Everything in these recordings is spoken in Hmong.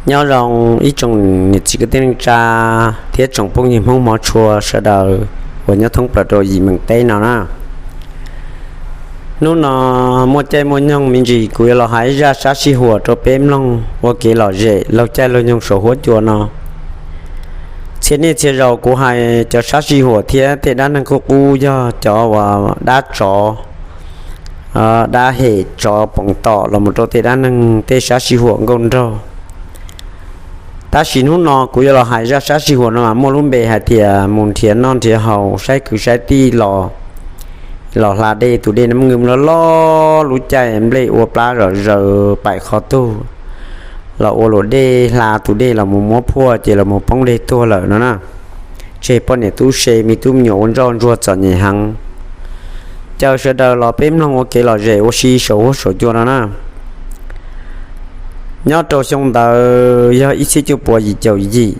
Nyob zoo ib tsoom niam txiv kwv tij neej tsa thiab tsoom phooj ywg Hmoob hmov tshua sawv daws uas nyob thoob plaws rau yim meem teb no na. Hnub no muaj caij muaj nyoog me ntsis kuv yuav los hais zaj sab sij huam rau peb mloog ua kev lom zem laug caij laug nyoog saum huab cua no. Txhia niaj txhia zaus kuv hais cov sab sij huam thiab tej dab neeg qub qub yog cov uas dab tsov, dab hem tsov poom tom los mus rau tej dab neeg tej sab sij huam nkauj nraug. Tab sis hnub no kuv yuav los hais zaj sab sij huam no mas muaj lub npe hais tias mus nrhiav noj nrhiav haus saib kwv saib tij los, los hla dej tus dej Nab Ngwj loj loj lub caij nplej ua plab zom zaws paim qhov tug, los ua luam dej hla tus dej los mus muab phuaj ces los mus poob dej tuag lawm no na. Tseg poj niam tub se me tub me nyuam ua ntsoj ntsuag txom nyem heev. Caw sawv daws los peb mloog ua kev lom zem ua si saum huab saum cua no na. Nyob rau xyoo ntawd yog ib txhiab cuaj puas yim caum yim,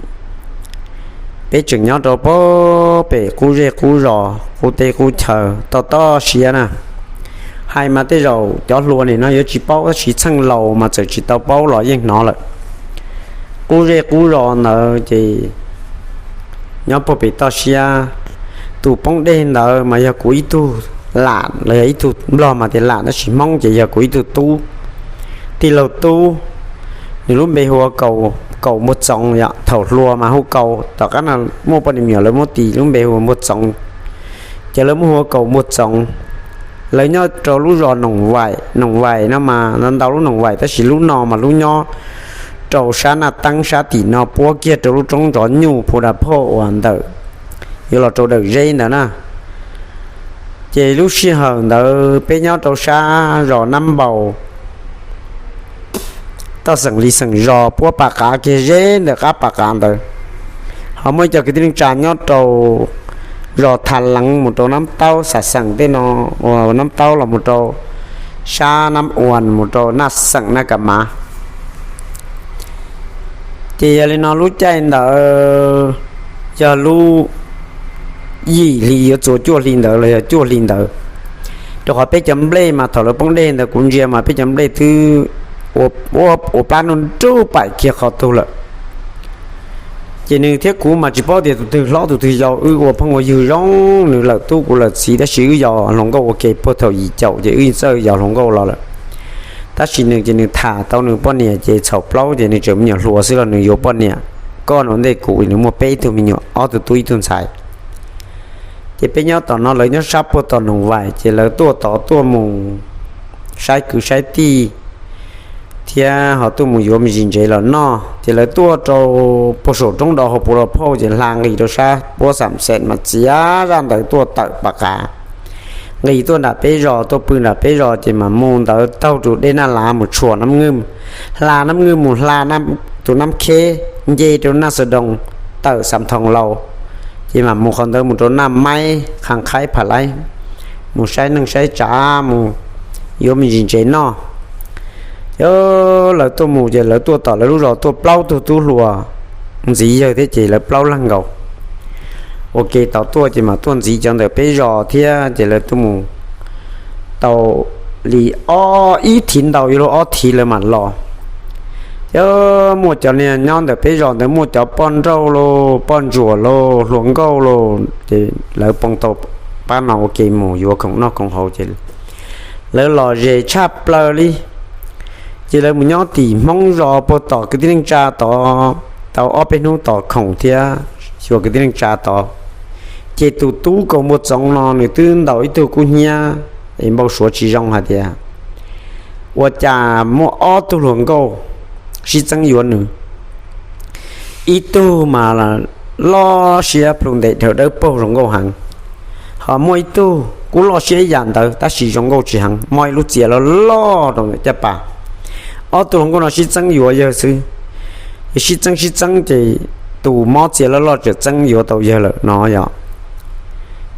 peb tseem nyob rau pem qub zej qub zos qub teb qub chaw toj toj siab na. Hais mas tej zaum cov hluas nim no yuav tsis paub tab sis txheej laus mas txawm tsis tau paub los yeej hnov lawm. Qub zej qub zos ntawd ces nyob puag pem toj siab. Tus poob dej ntawd mas yog kuv ib tug lam los yog ib tug, Nplog mas tias lam tab sis Hmoob ces yog kuv ib tug tub, tij laug tub. Nws lub npe hu ua Kaum Npuag Txoov yom, thaum hluas mas hu Kaum, tom qab no muaj poj niam me nyuam lawv muab tis lub npe hu ua Npuag Txoov, ces lawv muab hu ua Kaum Npuag Txoov. Lawv nyob rau lub zos Noom Vais, Noom Vais no mas ntau lub Noom Vais tab sis lub no mas lub nyob rau sab Naj Teeb sab tim no puab kiag rau lub roob ntsov nyuj Phu Da Phoj uas ntawm yuav los rau Dawm Zeb ntawd na. Ces lub sij hawm ntawd peb nyob rau sab zos Nab Npaus, toj xeem li xeem zos puab Pas Qav kiag ze ntawm qab Pas Qav ntawd. Ho muaj ib co kwv tij neej tsa nyob rau zos Tha Leev mus rau Nab Taub, Xam Xeem tej no, uas Nab Taub los mus rau sab Nab Uas mus rau Naj Xeem Naj Ka Mav. Ces yog li no lub caij ntawd yog lub yim hli yuav txuas cuaj hli ntawd los yog cuaj hli ntawd, rau qhov peb cov nplej mas thaum lawv poob dej ntawd kuv ntsia mas peb cov nplej twb ua, ua plab nruj nruj paim kiag qhov tug lawm. Ces nws thiab kuv mas tsis paub tias tus twg hlob tus twg yau, wb ua phooj ua ywg zoo, nws lawm tub kuv lawm txiv tab sis wb yos hluas nkauj ua ke puag thaum yim caum ces wb txawj yos hluas nkauj los lawm. Tab sis nws ces nws tham tau nws poj niam ces txhaum plaub ces nws tseem me nyuam hluas xwb los nws yuav poj niam. Koj no ntej kuv nws muaj peb tug me nyuam, ob tug tub ib tug ntxhais. Ces peb nyob tom no lawv nyob sab puag tom Noom Vais ces lawv tuaj tod tuaj mus saib kwv saib tij thiab ho tuaj mus yuav me ntsis ntsev los noj. Ces lawv tuaj rau puag saum roob do hauv Phu Da Phoj ces hla nqis rau sab puab Xam Xeem mas txiav zaj ntawd tuaj tawm Pas Qav, nqis tuaj nram peb zos tuaj pw nram peb zos ces mas mus ntawd taug rau dej Naj Lav mus tshuam Nab Ngwj, hla Nab Ngwj mus hla tus Nab Kheb nce rau Naj Xav Doo tawm Xam Thoos Laus, ces mam mus qhov ntawd mus rau Naj Maib Qha Qhaib Pham Laib, mus saib neej saib tsav mus yuav me ntsis ntsev noj. Ces lawv tuaj mus ces lawv tuaj tom lawv lub zos tuaj plaub tug tub hluas ntxiv yawg thiab ces lawv plaub leeg nkaus. Ua ke tod tuaj ces mas tuaj ntxiv cov ntawm peb zos thiab ces lawv tuaj mus tau li ob ib thiv ntau yuav luag ob thiv lawv mam los. Ces muaj cov niag nyob ntawm peb zos ntawd muaj cov poj nrauj lauj, poj ntsuam lauj, hluas nkauj lauj, ces lawv poob tau pab no ua ke mus yuav khoom noj khoom haus ces lawv lom zem tshaj plaws li. Ces lawv mus nyob tim Hmoob zos puag tom kwv tij neej tsa tod tau ob peb hnub tos khoom thiab xyuas kwv tij neej tsa tod. Ces tus tub Kaus Npuag Txoov no nws twb ntaus ib tug kub hnyiab es npau suav tsis zoo hais tias ua cas muaj ob tug hluas nkauj sib txeeb yuav nws. Ib tug mas loj siab plhu ntev dhawv dawb paug zoo nkauj heev. Ho muaj ib tug kuj loj siab ib yam ntawd tab sis zoo nkauj tsis heev, mob ib lub txias loj loj rau ntawm caj pas. Ob tug hluas nkauj no sib txeeb yuav yawg xwb, sib txeeb sib txeeb ces tus mob txias loj loj tseem txeeb yuav tau yawg lawm no yom.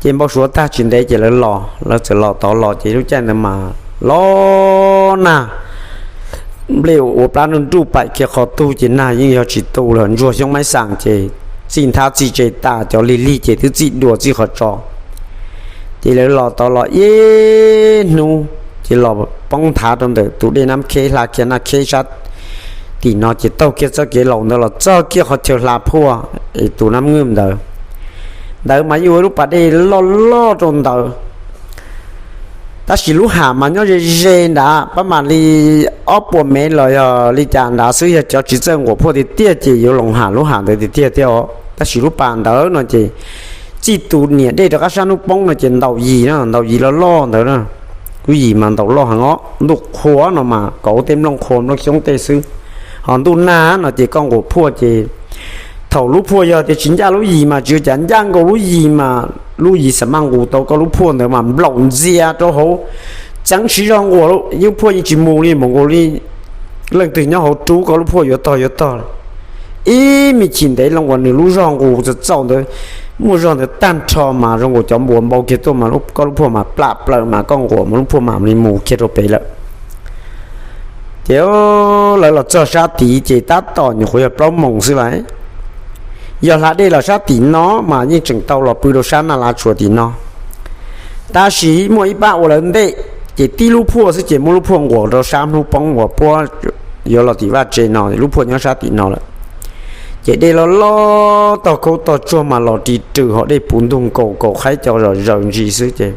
Ces npau suav tag tsis ntev ces lawv los, lawv txawm los tod los ces lub caij ntawd mas los nag, nplej ua plab nruj nruj paim kiag qhov tug ces nag yeej yog tsis tu lawm, ntsuag xyoob maib xas ces txij nthab txij tse tas, cov lig lig ces twb txij dua txij qhov tso. Ces lawv los tod los ib hnub ces los poob nthav rau ntawm tus dej Nab Kheb hla kiag Naj Kheb sab Tim no ces taug kiag txoj kev laus ntawd los txog kiag qhov chaw hla phuaj es tus nab ngwj ntawd. Ntawd mas yeej ua lub pas dej loj loj rau ntawd, tab sis lub ham mas nyob ze ze nrad pab mam li ob puas mev los yog li cas nrad xwb, yog cov tsis txawj nquam phuaj tiag tiag ces yuav loos ham lub ham ntawd tiag tiag thiab os. Tab sis lub pas ntawd no ces txij tus niam dej rov qab sab hnub poob no ces ntaus yim na, ntaus yim loj loj ntawd na. Lub yim mas ntaus loj heev os, ntuj qhua no mas kauv tej nplooj qhua nplooj xyoob tej xwb. Ho ntuj nag no ces koj nquam phuaj ces thaum lub phuaj yog tias tsis ncaj lub yim mas tsis ua cas, ncaj nkaus lub yim mas lub yim xam maj nqus tau koj lub phuaj ntawd mas nplaum ntxias rau hauv, txeev siv zog nquas, lub phuaj yeej tsis mus li, mus nkaus li leej twg nyob hauv rub koj lub phuaj yuav tog yuav tog. Ib me chim ntev loo uas nws lub zog nqus txaus txaus ntawd, muaj zog ntawd tag nrho mas zoo nkaus cov npuas npau kiag tuaj mas koj lub phuaj mas plam plaws mas koj nquas mas lub phuaj mam li mus kiag rau pem lawm. Ces lawv los txog sab tid ces tab tom nyuam qhuav yog plaub moos xwb lawm. Yog hla dej los sab tim no mas yeej tseem tau los pw rau sab naj lav tshuam tim no. Tab sis muaj ib pab ua lawv ntej, ces tib lub phuaj xwb ces muab lub phuaj nquas rau sab hnub poob uas puab yuav los tim vaj tse no, lub phuaj nyob sab tim no lawm. Ces dej loj loj tog khaub tog tsuag mas los ris rws ho dej puv ntug nkaus kaum qhaib cov zom zaws ntsis xwb ces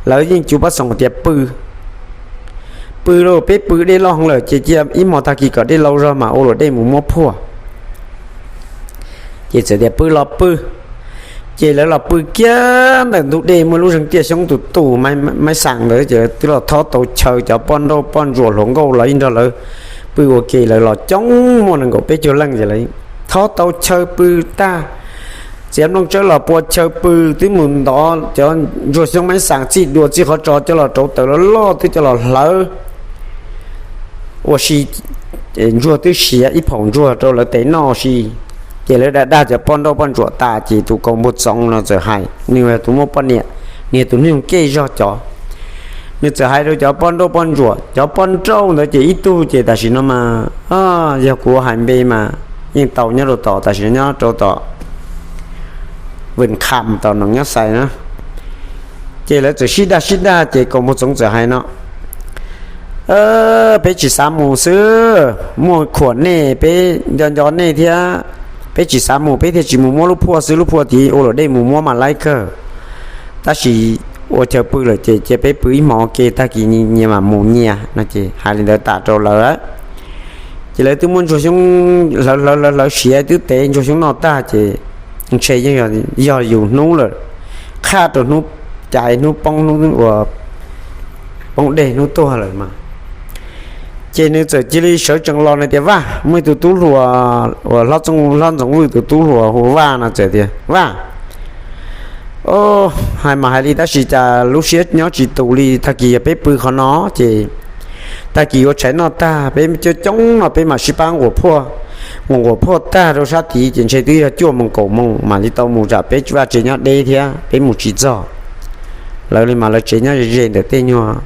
lawv yeej cuv pab xoom tias pw, pw lauj, peb pw, dej loj heev lawm ces cia ib hmo tag kis kom dej lau zog mas ua luam dej mus muab phuaj. Ces txawm tias pw los pw. Ces lawv los pw kiag ntawm ntug dej, muaj lub zeeg tiaj xyoob tus tus, maiv xaas ntawd ces twb los thob tau chaw, cov poj nrauj poj ntsuam hluas nkauj los ib nrog lawv pw ua ke, lawv los coob muaj nees nkaum peb caug leej ces lawv thob tau chaw pw tag, txiav nplooj tsawb los pua chaw pw, twb mus ntov cov ntsuag xyoob maiv xaas txij dua txij qhov tso coj los rauv taws loj loj twb coj los hlawv ua si, ntsuag twb siav ib phaum ntsuag rau lawv tes noj ua si. Ces lawv dag dag cov poj nrauj poj ntsuam tas ces tus kaus npug txoov no txawm hais, nws yog tus muaj poj niam, nws yog tus neeg keej zog cov, nws txawm hais rau cov poj nrauj poj ntsuam, cov poj nrauj ntawd ces ib tug ces tam sim no mas yog kuv hais npe mas yeej tau nyob rau tom, tam sim no nyob rau tom Vwm Kham tom Noom Nyab Xais na. Ces lawv txawm sib dag sib dag ces kaus npug txoov txawm hais no, peb tsis xav mus xwb, muaj khuam nej, peb nco nco nej thiab, peb tsis xav mus peb thiaj tsis mus muab lub phuaj xwb, lub phuaj tid ua luam dej mus muab mas laib kawg. Tab sis ua chaw pw lawm ces cia peb pw ib hmo ua ke, tag kis nyias mam mus nyias no ces hais li ntawd tas rau lawv. Ces lawv twb muab ntsuag xyoob hlawv hlawv hlawv hlawv siav twb tev ntsuag xyoob noj tag ces ntshe yeej yog yus hnub lawm, qhaj rau hnub caiv hnub poob, hnub ua poob dej hnub tuag lawm mas. Ces nws txawm cia li sawv tsees los, nws tias, Vaj, muaj ib tug tub hluas uas hlob Ntxoov Vwj tus tub hluas hu Vaj no txawm tias, Vaj, hais mas hais li tab sis cas lub siab nyob tsis tus li, tag kis yog peb pw qhov no ces tag kis ua tshais noj tag peb coob coob no peb mam sib pab nquam phuaj, nquam nquam phuaj tag rau sab tid ces ntshe twb yog cuaj moos kaum moos mam li tau mus tsam peb vaj tsev nyob deb thiab peb mus tsis txog. Lawv li mas lawv tsev nyob ze ze ntawm tej nyuag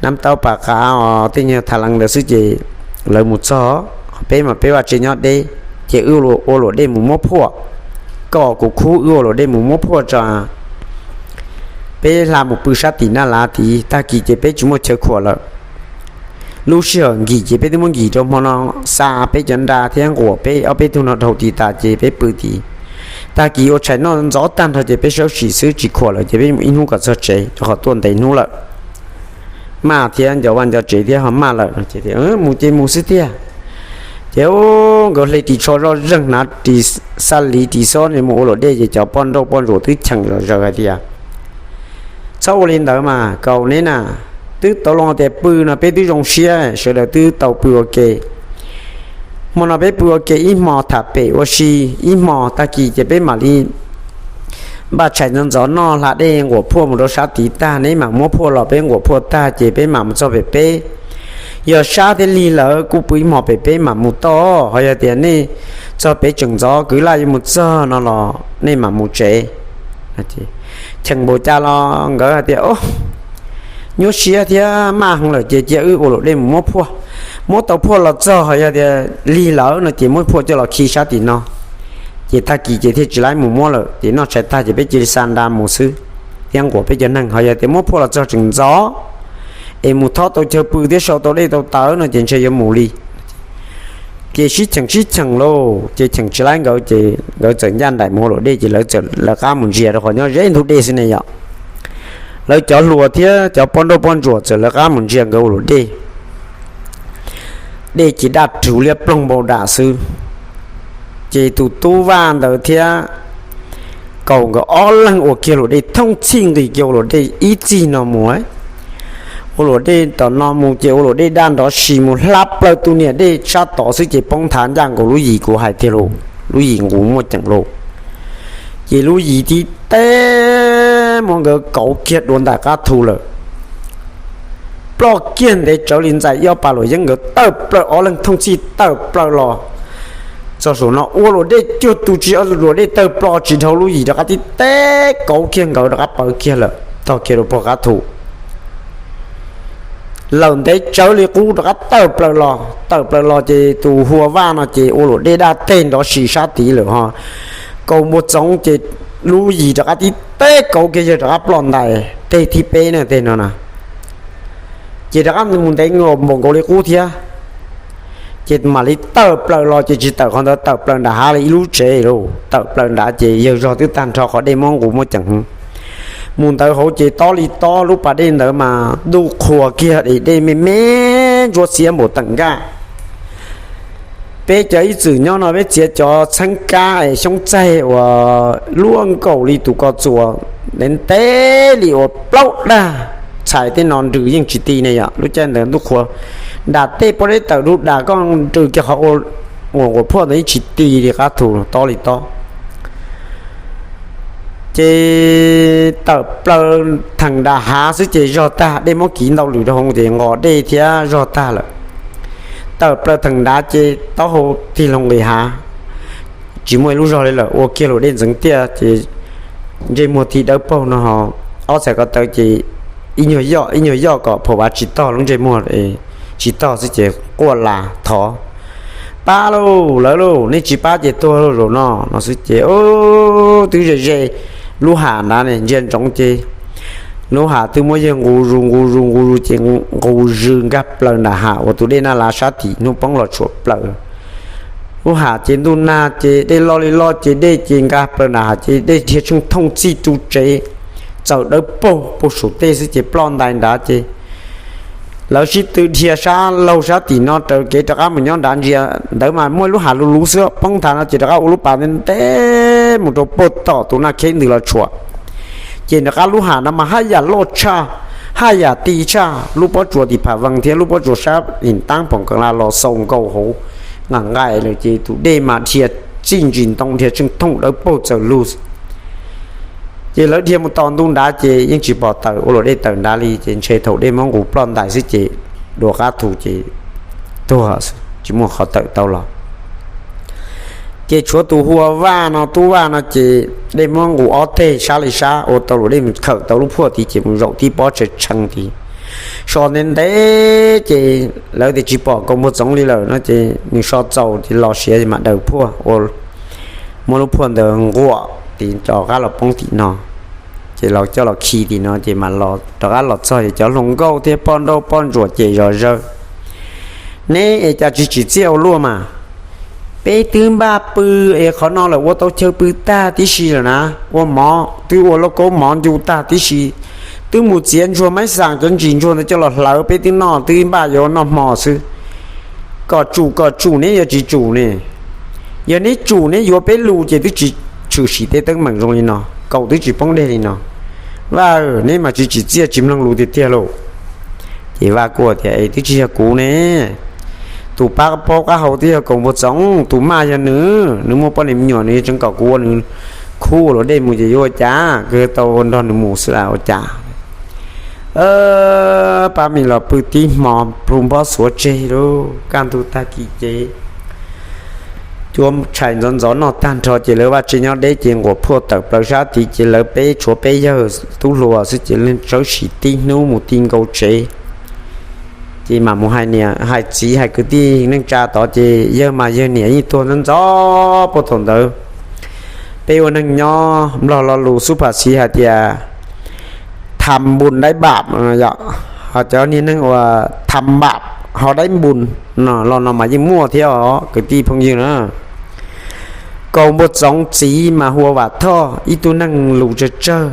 nab tauv pas qav os, tej nyuag thav leev ntawd xwb ces lawv mus txog, peb mas peb vaj tsev nyob deb, ces wb ua luam dej mus muab phuaj, koj kuv khub wb ua luam dej mus muab phuaj tso, peb hla mus pw sab tim naj lav tid, tag kis ces peb tsis muaj chaw khuam lawm. Lub sij hawm nkim ces peb twb muab nkim rau hmo no, xa peb cov nra thiab nquam peb ob peb tug no dhau tid tas ces peb pw tid. Tag kis ua tshais noj ntxov tag nrho ces peb sawv tsees xwb, tsis khuam lawm ces peb mus ib hnub kom txog tsev rau qhov tuaj ntev hnub lawm. Maj thiab nco vaj nco tsev thiab ho maj lawm no ces mus ces mus xwb tiag. Ces nkawd hle ris tsho zoj zeeg, hnav ris xaj liv ris xob mus ua luam dej ces cov poj nrauj poj ntsuam twb cheem zom zaws hais tias, Txhob ua li ntawd mas kaus neb na, twb tau loo tias pw no peb twb zoo siab, sawv daws twb tau pw ua ke. Hmo no peb pw ua ke ib hmo tham pem ua si ib hmo, tag kis ces peb mam li npaj tshais ntxov ntxov noj hla dej nquam phuaj mus rau sab tid tag, neb mam muab phuaj los peb nquam phuaj tag ces peb mam mus txog pem peb. Yog sab thiab lig lawm kuj pw ib hmo pem peb mam mus toj, ho yog tias nej txog pem tseem ntxov kwv laj yuav mus txog no los nej mam mus tsev. Cheem npaum cas los nkawd hais tias, Nyuaj siab thiab maj heev lawm ces cia wb ua luam dej mus muab phuaj. Muab tau phuaj los txog ho yog tias lig lawm no ces muab phuaj coj los khi sab tim no, ces tag kis ces thiaj tsis laib mus muab lawm, ces noj tshais tag ces peb cia li xa nra mus xwb thiab nquam peb cov neeg. Ho yog tias muab phuaj los txog tseem ntxov es mus thob tau chaw pw thiab sau tau dej tau taws no ces ntshe yuav mus li. Ces sib cheem sib cheem lauj, ces cheem tsis laib nkawd ces nkawd txawm ncaj nraim mus ua luam dej, ces lawv txawm lawv qab mus ntsia rau qhov nyob ze ntug dej xwb ne yom. Lawv cov hluas thiab cov poj nrauj poj ntsuam txawm lawv qab mus ntsia nkawd ua luam dej. Dej ces daj rhuv liab ploog npau dam xwb. Ces tus tub Vaj ntawd thiab Kaus nkawd ob leeg ua kiag luam dej thooj txhij nqis kiag ua luam dej ib txig no mus. Ua luam dej tom no mus ces ua luam dej daj nrov si mus hla plaws tus niam dej sab tod xwb ces poob nthav ncaj nkaus lub yim kuv hais tiag lauj, lub yim nqus muaj ceem lauj. Ces lub yim tib teb muab nkawd kauv kiag dua ntais qab thu lawm. Ploj kiag ntev tsawv li ntxais ib ob pas luam yeeb, nkawd tawm plaws ob leeg thooj txhij tawm plaws los txog saum no ua luam dej cuag tus tsis, luam dej tawg ploj tsis dhau lub yim rov qab tib teb kauv kiag nkawd rov qab pawv kiag lawm tog kiag rau pog qab thu. Lawm ntev tsawv li qub rov qab tawm plaws los, tawm plaws los ces tus Hua Vaj no ces ua luam dej daj teg nrov si sab tid lawm ho. Kaus Npua Txoov ces lub yim rov qab tib teb kauv kiag yawg rov qab ploj ntais teg thib peb na, teg no na. Ces rov qab mus ntev nkaus npaum nkaus li qub thiab. Ces mam li tawm plaws los ces tsis tawm qhov ntawd, tawm plaws nram hav li ib lub tsev lauj, tawm plaws nrad ces yawg zog twb tag nrho qhov dej muab nqus muaj ceem. Mus ntawd hauv ces tob li tob lub pas dej ntawd mas ntuj qhuav kiag es dej me me ntsuab xiab npaum teem nkaj. Peb cov ib txwm nyob no peb txiav cov txheeb kab es xyoob txaig uas luaj nkaus li tus ko txuas ntev ntev li uas plaub dag txhais tej no nrws yeej tsis ti ne yom. Lub caij ntawd ntuj qhuav, nram tej pob zeb tawm du das koj nrws kiag qhov uas nquas phuaj ntawd yeej tsis ti li qab thu, tob li tob. Ces tawm plaws theem nram hav xwb ces zog tag, dej muab kiv ntau lwm rau hauv ces nqos dej thiab zog tag lawm. Tawm plaws theem nrad ces taub hau tig loo nqis hav, tsis muaj ib lub zog li lawm, ua kiag luam dej ntxeev tiaj ces ntsej muag tig dawb paug no ho. Ob txhais ko taw ces ib nyuag yoj ib nyuag yoj kom pham vav tsis tog lub ntsej muag, tsis tog xwb ces quaj las thov, pab lauj, lawv lauj, nej tsis pab ces tuag lauj zaum no no xwb ces twb ze ze lub hav nrad ne, ntsia ntsoov ces lub hav twb muab yawg nqus zus nqus zus nqus zus ces nqus zws nkag plaws nram hav uas tus dej Naj Lav sab tim hnub poob los tshuam plaws. Lub hav ces ntuj nag ces dej loj li loj ces dej ces nkag plaws nram hav ces dej dhia tsheej thooj txij tu tsev, txawm dawb paug puag saum tej xwb ces ploj ntais nrad ces lawv sib tw dhia sab laug sab tim no raws kev rov qab mus nyob nrad ntsia ntawd mas muaj ib lub hav luv luv xwb, poob nthav no ces rov qab ua lub pas ntev ntev mus rau puag tom tus Naj Kheb ntws los tshuam. Ces rov qab lub hav no mas haj yam loj tshaj, haj yam ti tshaj, lub pob tsuas tim Pham Vees thiab lub pob tsuas sab Him Taab Phoom Kees Las los xaus nkaus hauv nqaim nqaim lawm ces tus dej mas dhia txij ntsis ntoo dhia tsheej thooj dawb paug txawm lug. Ces lawv dhia mus tos ntu nrad ces yeej tsis pom tawm ua luam dej tawm nrad li ces ntshe thaum dej muab nqus ploj ntais xwb ces dua qab thu ces tuag, tsis muaj qhov tawm tau los. Ces tshuav tus Hua Vaj no, Tub Vaj no ces dej muab nqus ob teg sab li sab ua tau luam dej mus khawm tau lub phuaj tid ces mus zaum tib pob tshee tshee tid. So ntev ntev ces lawv tias tsis pom Kaus Npua Txoov li lawm no ces nws so txaus ces los siav mam daws phuaj ua, muab lub phuaj ntawd nquam tid rov qab los poob tim no. Ces los coj los khi tim no ces mam los rov qab los txog ces cov hluas nkauj thiab poj nrauj poj ntsuam ces zom zaws, neb es cas tsis tsim txiaj ua luaj mas? Peb twb npaj pw es qhov no lawm ua tau chaw pw tag tib si lawm na, ua mov twb ua lauj kaub mov ncu tag tib si, twb mus txiav ntsuag maib xas cov ntsis ntsuag ntawd coj los hlawv peb twb noj, twb npaj yuav noj hmo xwb. Kom tsum kom tsum neb yuav tsis tsum ne. Yog neb tsum neb yuav peb lus ces twb tsis tshwm sim tej teeb meem zoo li no, Kaus twb tsis poob dej li no. Vaj, neb mas tsis tsim txiaj tsis mloog lus tiag tiag lauj. Ces Vaj kuj tias, Es twb tsis yog kuv ne, tus pab paub qab hau twb yog Kaus Npua Txoov, tus maj yog nws, nws muaj poj niam me nyuam nws yuav tseev kom kuv ua nws khub ua luam dej mus ces yuav ua cas, kuv yuav tau ua nrog nws mus xwb las ua cas. Pab me los pw tib hmo plhu npob xuav tseg lauj, kaj ntug tag kis ces cua tshais ntxov ntxov noj tag nrho ces lawv vaj tse nyob deb ces nquas phuaj tawm plaws sab tid ces lawv peb tshuav peb yawg tub hluas xwb ces sawv tsees tib hnub mus ti nkaus tsev. Ces mam mus hais niam hais txiv hais kwv tij neej tsa tod ces yawg mas yawg niam yeej tuag ntxov ntxov puag thaum ntawd. Peb ua neeg nyob Nplog lo lus xub pham xiv hais tias tham npum daib npam, ho cov niag neeg uas tham npam, ho daib npus no los no mas yeej muaj thiab os kwv tij phooj ywg na. Kaus npua txoov txiv mas hu ua Vam Thoj, ib tug neeg lus tsawg tsawg,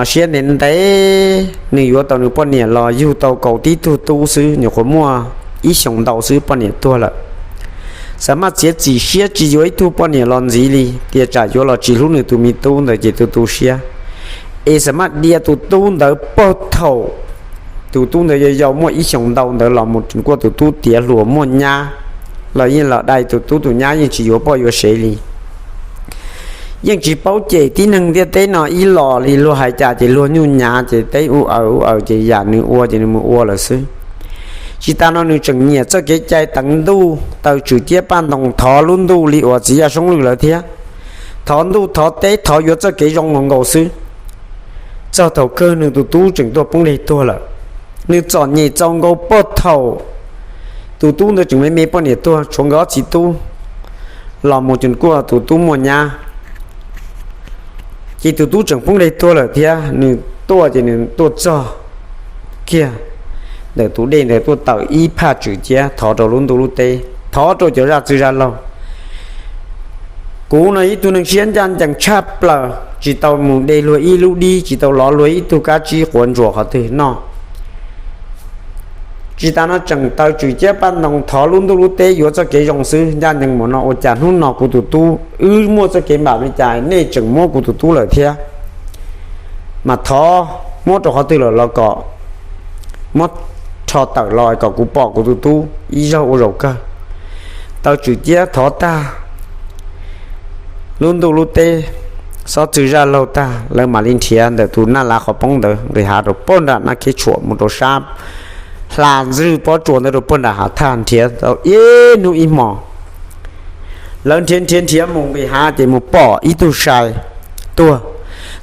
siab ntev ntev, nws yuav tau nws poj niam los yug tau kaus tib tug tub xwb, nyuam qhuav muaj ib xyoos ntau xwb poj niam tuag lawm. Xa maj txiav txim siab tsis yuav ib tug poj niam los ntxiv li, tias tsam yuav los tsis hlub nws tus me tub ntawd ces tu tu siab, es xa maj dia tus tub ntawd puag thaum tus tub ntawd yau yau muaj ib xyoos ntau ntawd los mus kuaj tus tub tiav hluas muaj nyab, los yeej los dai tus tub tus nyab yeej tsis yuav poj yuav sev li. Yeej tsis paub cem tib neeg ntiaj teb no ib los li, luag hais cas ces luag nyuj nyav ces teb u aws u aws ces yam nws ua ces nws mus ua lawm xwb. Tsis tas no nws tseem nyiam txoj kev cai teev ntuj taw tswm ciab paj ntoos thov lub ntuj li uas txiv Yaj Soob Lwj lawv thiab, thov ntuj thov teb thov yuav txoj kev zoo nkaus nkaus xwb. Txog thaum kawg nws tus tub tseem tuaj poob deg tuag lawm. Nws txom nyem txaus nkaus puag thaum tus tub ntawd tseem me me poj niam tuag tshuav nkawd ob txiv tub los mus kuaj tus tub muaj nyab, ces tus tub tseem poob deg tuag lawm thiab. Nws tuaj ces nws tuaj txog kiag ntawm tus dej ntawd tuaj tawm ib phaj tswm ciab thov rau lub ntuj lub teb, thov rau cov zaj txwg zaj laug. Kuv no ib tug neeg siab ncaj ncees tshaj plaws, tsis tau mus de luag ib lub dib, tsis tau lov luag ib tug kab tsib quav ntsuas qhov twg noj. Tsis tas no tseem taw tswm ciab paj ntoos thov lub ntuj lub teb yuav txoj kev zoo xwb, ncaj ncees mus no ua cas hnub no kuv tus tub, wb muaj txoj kev npam li cas nej tseem muab kuv tus tub lawm thiab? Mas thov muab rau qhov twg lawm los kom muab rho tawm los kom kuv pom kuv tus tub ib zaug ua zaum kawg. Taw tswm ciab thov tag lub ntuj lub teb, xob txwg zaj laug tag, lawv mam li nrhiav ntawm tus naj lav qhov poob ntawd nqis hav rau pog nram nab kheb tshuam mus rau sab hla ntxwg pob tsuas ntawd rau pog nram hav thaj, nrhiav tau ib hnub ib hmos. Lawv nrhiav nrhiav nrhiav mus nqis hav ces mus pom ib tug sai tuag.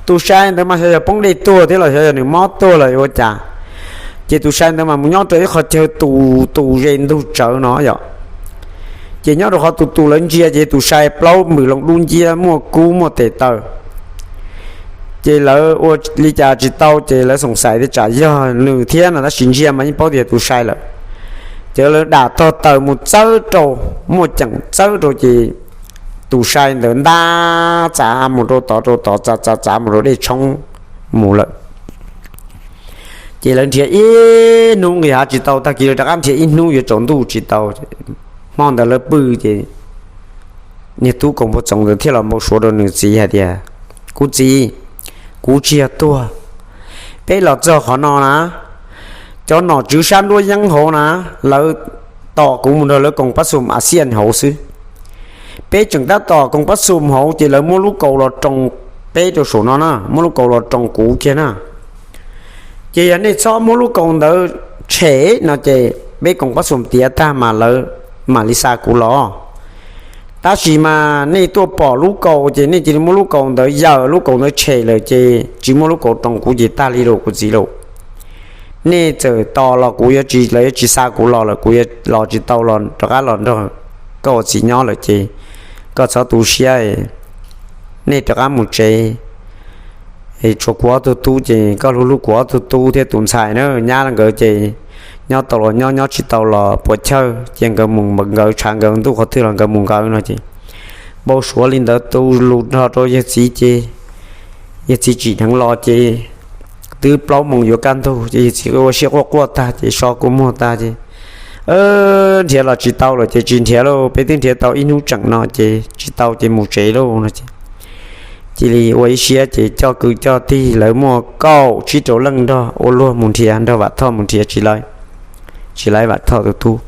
Tus sai ntawd mas xyov yog poob dej tuag thiab los xyov yog nws mob tuag los ua cas, ces tus sai ntawd mas mus nyob rau ib qho chaw tus tus ze ntug tsawv no yom. Ces nyob rau qhov tus tus lawv ntsia ces tus sai plaub npws loo dub nciab muaj kub muaj tes taw. Ces lawv ua li cas tsis tau ces lawv xoom xais tias tsam yog nws thiab no, tab sis ntsia mas yeej paub tias tus sai lawm. Ces lawv dam tog taws mus txawb rau, muaj ceem txawb rau ces tus sai ntawd ntab txav mus rau tod rau tod, txav txav txav mus rau dej tshoob mus lawm. Ces lawv nrhiav ib hnub nqis hav tsis tau, tag kis lawv rov qab nrhiav ib hnub yuav tsaus ntuj tsis tau. Hmo ntawd lawv pw ces niag tub kaus npua txoov ntawd thiaj los npau suav rau nws txiv hais tias, kuv txiv, kuv tsis yog tuag. Peb los txog qhov no na, cov nom tswv sab nruab yeeb hauv na, lawv tos kuv mus nrog lawv koom pab xum a xiaj hauv xwb. Peb tseem tab tom koom pab xum hauv ces lawv muab lub kaus los roos peb rau saum no na, muab lub kaus los roos kuv kiag na. Ces yog nej txhob muab lub kaus ntawd tshem no ces peb koom pab xum tiav tag mas lawv mam li xa kuv los. Tab sis mas nej tuaj pom lub kaus ces nej cia li muab lub kaus ntawd yaws, lub kaus ntawd tshem lawm ces tsis muaj lub kaus roos kuv ces tag li lawm kuv txiv lawm. Nej txawm tos los kuv yuav tsis, lawv yuav tsis xa kuv los lawm, kuv yuav los tsis tau los rov qab los nrog koj ua txiv nyob lawm ces koj txhob tu siab, nej rov qab mus tsev. Tshuav kuv ob tug tub ces koj hlub hlub kuv ob tug tub thiab tus ntxhais na, nyab nkawd ces nyob tau los nyob, nyob tsis tau los puas chawj ces nkawd mus nkawd, tshav nkawd ntuj qhov twg los nkawd mus nkawd no ces npau suav li ntawd tu lus nrog rau yawg txiv ces yawg txiv tsim dheev los ces twb plaub moos yuav kaj ntug ces yawg txiv ua siab quaj quaj tag ces so kua muag tag ces nrhiav los tsis tau lawm ces tsis nrhiav lauj, peb twb nrhiav tau ib hnub tseem no ces tsis tau ces mus tsev lauj no ces cia li ua ib siab ces coj kwv coj tij lawv muaj kaum tsib rau leej nrog ua luag mus nrhiav, nrog Vam Thoj mus nrhiav tsis laiv, tsis laiv Vam Thoj tus tub.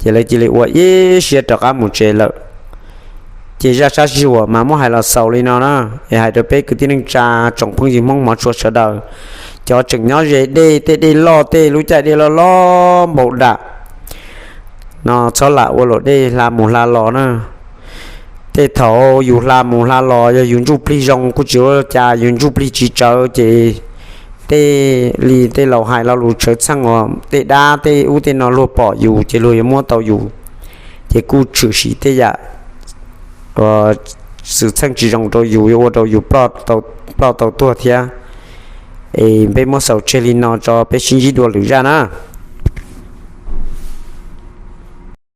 Ces lawv cia li ua ib siab rov qab mus tsev lawm. Ces zaj sab sij huam mas muab hais los xaus li no na, es hais rau peb kwv tij neej tsa tsoom phooj ywg Hmoob hmov tshua sawv daws, cov tseem nyob ze dej, tej dej loj, tej lub caij dej loj loj npaum dam no txhob lam ua luam dej hla mus hla los na. Tej thaum yus hla mus hla los yog yus ntsuj plig zoo kuj tsis ua cas, yus ntsuj plig tsis tsawv ces tej li tej laus hais lo lus tshawv txheej uas tej dab tej ub tej no luag pom yus ces luag yuav muab tau yus, ces kuj tshwm sim tej yam xwm txheej tsis zoo rau yus, yuav ua rau yus ploj tau tuag thiab. Es peb muab xaus tseg li no tso, peb sib ntsib dua lwm zaj na.